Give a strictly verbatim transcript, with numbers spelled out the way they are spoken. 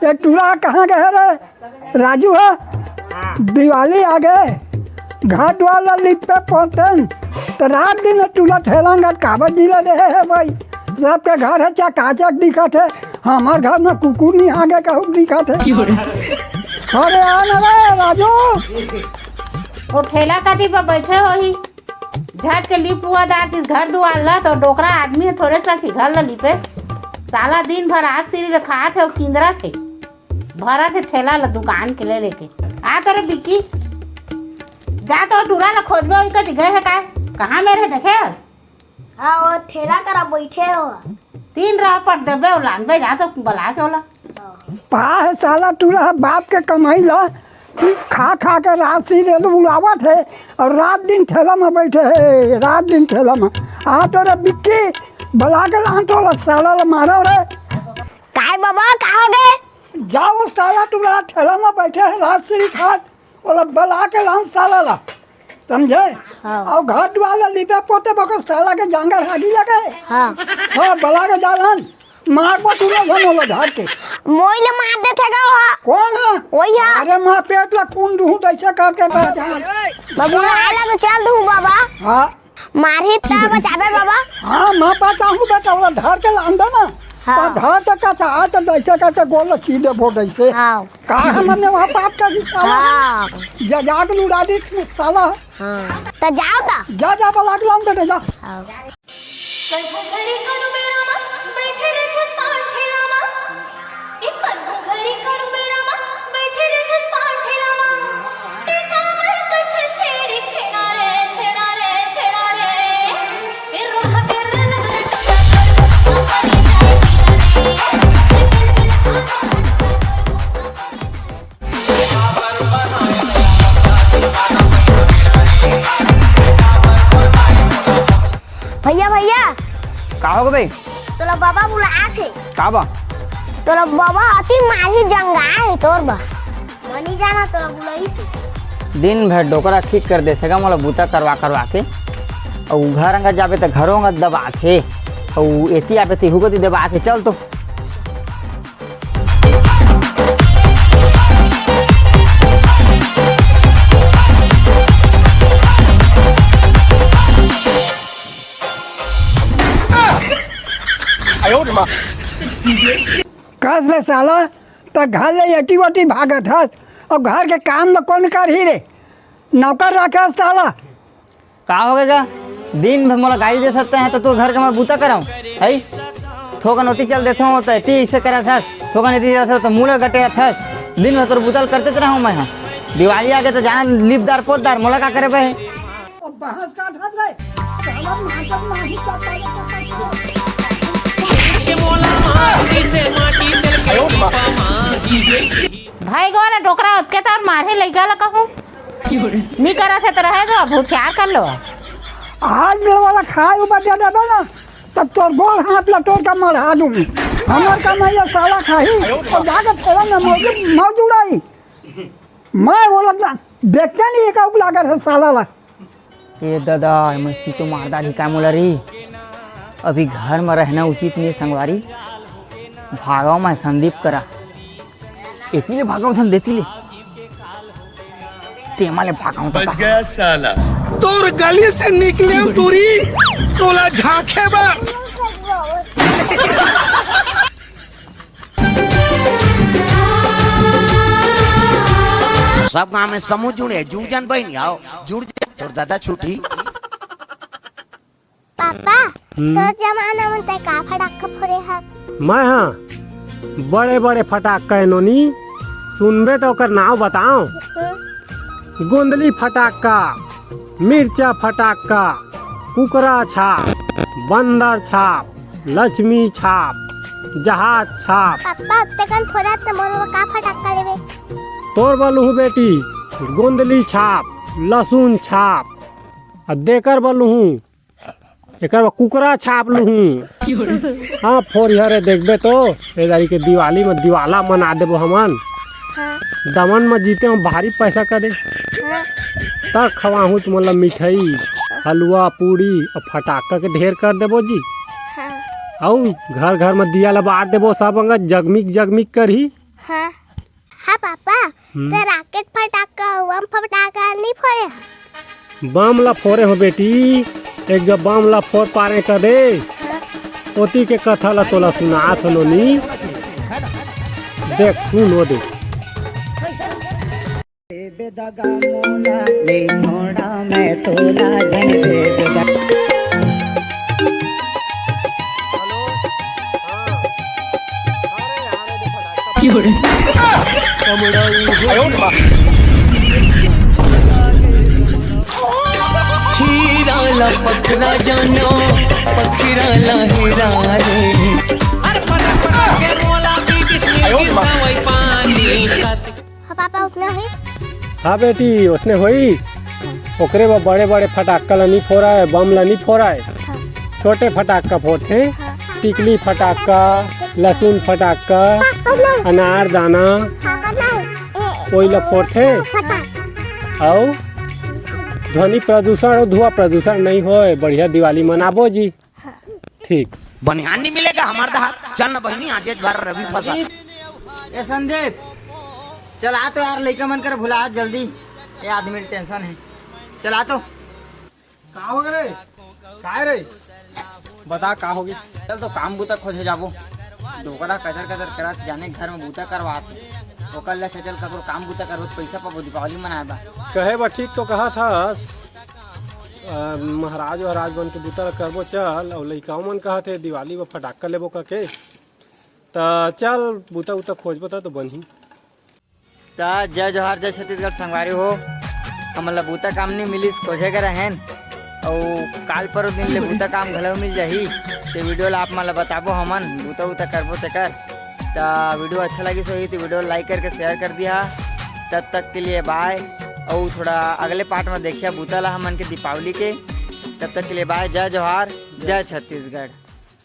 ये टूरा कहाँ गए रे? राजू ह, दिवाली आगे, घर दुवार ला लिपे पोतेन, त रात दिन टूरा ठेला म काबर जिला दे हे भाई? सबके घर ह चकाचक दिखत हे, हमर घर म कुकुर नइ आगे कहूँ दिखत हे। अरे आ ना रे राजू। वो ठेला कती पर बैठे होही, झट के लिप पुआ डारतिस घर दुवार ला, त डोकरा आदमी ह थोरे सा कि घर ला लिपे। साला दिन भर आज सिरी ले खात हे अउ किंदरत हे, भरत हे ठेला ला दुकान के ले लेके। आ तोरे बिक्की, जा तो टूरा ला खोजबे, ओही कती गए हे काय? कहाँ मेर हे देखे हस? हाँ, वो ठेला करा बैठे हो। तीन राह पर देबे, ओ लानबे, जा तो बला के ओला। पहा हे साला टूरा ह बाप के कमाई ला खा खा के रात सिरी ले उड़ावत हे अउ रात दिन ठेला म बैठे हे, रात दिन ठेला म। आ तोरे बिक्की, बला के लान तो ला, साला ला मारो रे। काय बाबा, का हो गए? जाओ साला टूरा ठेला म बैठे हे रात सिरी खात, ओला बला के लान साला ला, समझे? हाँ। अउ घर दुवार ला लिपे पोते बखत साला के जांगर हागी लगे। हाँ। हाँ, बला के जा लान, मारबो तू ला झन ओला धर के। मोई ले मार देथे गा ओहा। कोन ह? ओही ह। अरे माँ पेट ला खून दुहूँ तइसे करके पहचान। बाबू, आला तो चल दूँ बाबा। हाँ। मारही त बचाबे बाबा। हाँ, मैं बचाहूँ बेटा, ओला धर के लान दे ना। हाँ। त धर के कचा, आ त तइसे करके गोल ला सी देबो तइसे। हाँ। का हमन ने वहाँ पाप कर दी साला? हाँ। जा, जाग लुड़ा दी साला। हाँ। त जाओ त। जा, जा, बला के लान बेटा, जा। हाँ। कइठो घरी कोनो बेरा म बइठे रहिथस पान ठेला म। ए कइठो घरी कोनो बेरा म बइठे रहिथस पान ठेला म। टेका बर करथस छेड़ी छेड़ा रे, छेड़ा रे, छेड़ा रे। ए रोहा के रल बर टोला पर अपने जाए दिया रे। भइया, भइया। का होगे बे? तोला बाबा बुलात हे। का बा? तोला बाबा अति माही जंगा हे तोर बा। मनी जाना तोला बुलाइस हे। दिन भर डोकरा खींच कर देथे गा मोला बूता करवा करवा के। अउ घर अंगत जाबे त घरो अंगत दबात हे। अउ एती आबे त इहू कोती दबात हे। चल तो। कस रे साला, त घर ले एटी ओटी भागत हस, अउ घर के काम ल कोन करही रे? नौकर रखे हस साला। का होगे गा? दिन भर मोला गारी दे सकते हैं, त तोर घर के मैं बूता कराऊं, है? थोकन ओती चल देथों, त एती अइसे करत हस, थोकन एती जाथस, त मुंह ल गटे जाथस। दिन भर तोर बूता ल करते त रहूं मैं, हाँ। दिवाली आगे त जान लिपदार पोतदार, मोला का करे बे? अब बहस का धर रे, साला नाटक नाही करता रे। भाई गो ना डोकरा, ओतके तार मारे लइका ला कहूं। नी करत हे त रहे दो, अब होशियार कर लो। आज में वाला खाए ऊपर दे देबे ना, तब तोर गोड़ हाथ ला तोड़ के मढ़ा दूंगी। हमर कमइया साला खाही, अउ जाके तेरा में मौज, मौज उड़ाई। मैं बोलत ना, देखते नहीं एक आउक लागत हे साला ला। ए ददा, एमन सीतो मार डारही का मोला रे? अभी घर म रहना उचित नइ हे संगवारी। भागव मैं संदीप करा। एती ले भागव धन देती ले। तेमा ले भागव बच ददा। गया साला। तोर गली से निकले टूरी, तोला झांके बर। सब गांव में समूह जुड़े, जुड़ जन बहिनी, आओ, जुड़ जन, तोर दादा छूटी। पापा, हम्म। तोर जमाना में तै का फटाका फोड़े हस? मैं हाँ, बड़े बड़े फटाका ए नोनी, सुनबे त ओकर नाव बताओ। हम्म। गोंदली फटाका, मिर्चा फटाका, कुकरा छाप, बंदर छाप, लक्ष्मी छाप, जहाज छाप। पापा, तेकन फोड़ा त मोर बर का फटाका लेबे? तोर बर लूहूं बेटी, गोंदली छाप, लहसुन छाप, आ देकर बर लूहूं, एकर बर कुकरा छाप लूहूं। हाँ, फोड़िहा रे, देखबे तो, ए दारी के दिवाली में दिवाला मना देबो हमन। हाँ। दमन में जीते हम भारी पैसा करे। हाँ। त खवाहूं तुमन ला मिठाई, हलवा, पूड़ी अउ फटाका के ढेर कर देबो जी। हाँ। अउ घर घर में दिया ला बार देबो, सब अंगत जगमिग जगमिग करही। हाँ। हाँ पापा, हम्म। ते राकेट फटाका, बम फटाका नहीं फोड़े? बम ला फोड़े हो बेटी, एक जब बम ला फोड़ पारे कर दे। हाँ। ओती के कथा ला तोला सुनात हो नोनी। देख, सुन ओ दे। हीरा ला पखरा जानो, पखरा ला हीरा रे। अरे पटक पटक के मोला बीच में गिरवाई पानी। हाँ पापा, उसने ही। हाँ बेटी, उसने होई। ओकरे बर बड़े बड़े फटाका ला नहीं फोड़ाए, बम ला नहीं फोड़ाए। हाँ। छोटे फटाका फोड़थे, हाँ। टिकली फटाका, लसुन फटाका, हाँ, हाँ। अनार दाना, हाँ, हाँ। ओई ला फोड़थे। फटाका। अउ ध्वनि प्रदूषण अउ धुआं प्रदूषण नहीं होए, बढ़िया दिवाली मनाबो जी। हाँ। ठीक। बनिहान नहीं मिलेगा हमारे दहार। चल ना बहिनी, आज एक बार रवि फसल। ए संदीप, चला तो यार, लइका मन कर भुला जल्दी। ये आदमी टेंशन है, चला तो। का हो गे रे? काय रे? बता का होगे? चल तो काम बूता खोजे जाबो। डोकरा कचर कचर करत जाने घर में बूता करवात। ओकर ले चल ककरो काम बूता करबो, पैसा पाबो, दीपावली मनाए बा। कहे बा ठीक तो कहत हस। अ, महाराज वहराज बन के बूता ल करबो चल, अउ लइकाओ मन कहत हे दिवाली बर फटाका लेबो कके। त चल बूता उता खोजबो त तो बनही। त जय जोहार, जय छत्तीसगढ़ संगवारी हो। हमन ल बूता काम नहीं मिलिस, खोजे के रहेन, अउ काल परो दिन ले बूता काम घलो मिल जाही। ते वीडियो ला आप मन ल बताबो, हमन बूता उता करबो तेकर। त वीडियो अच्छा लगिस होही तो वीडियो लाइक करके शेयर कर दिया। तब तक के लिए बाय, अउ थोड़ा अगले पार्ट में देखिया बूता ला हमन के दीपावली के। तब तक के लिए बाय, जय जोहार, जय छत्तीसगढ़।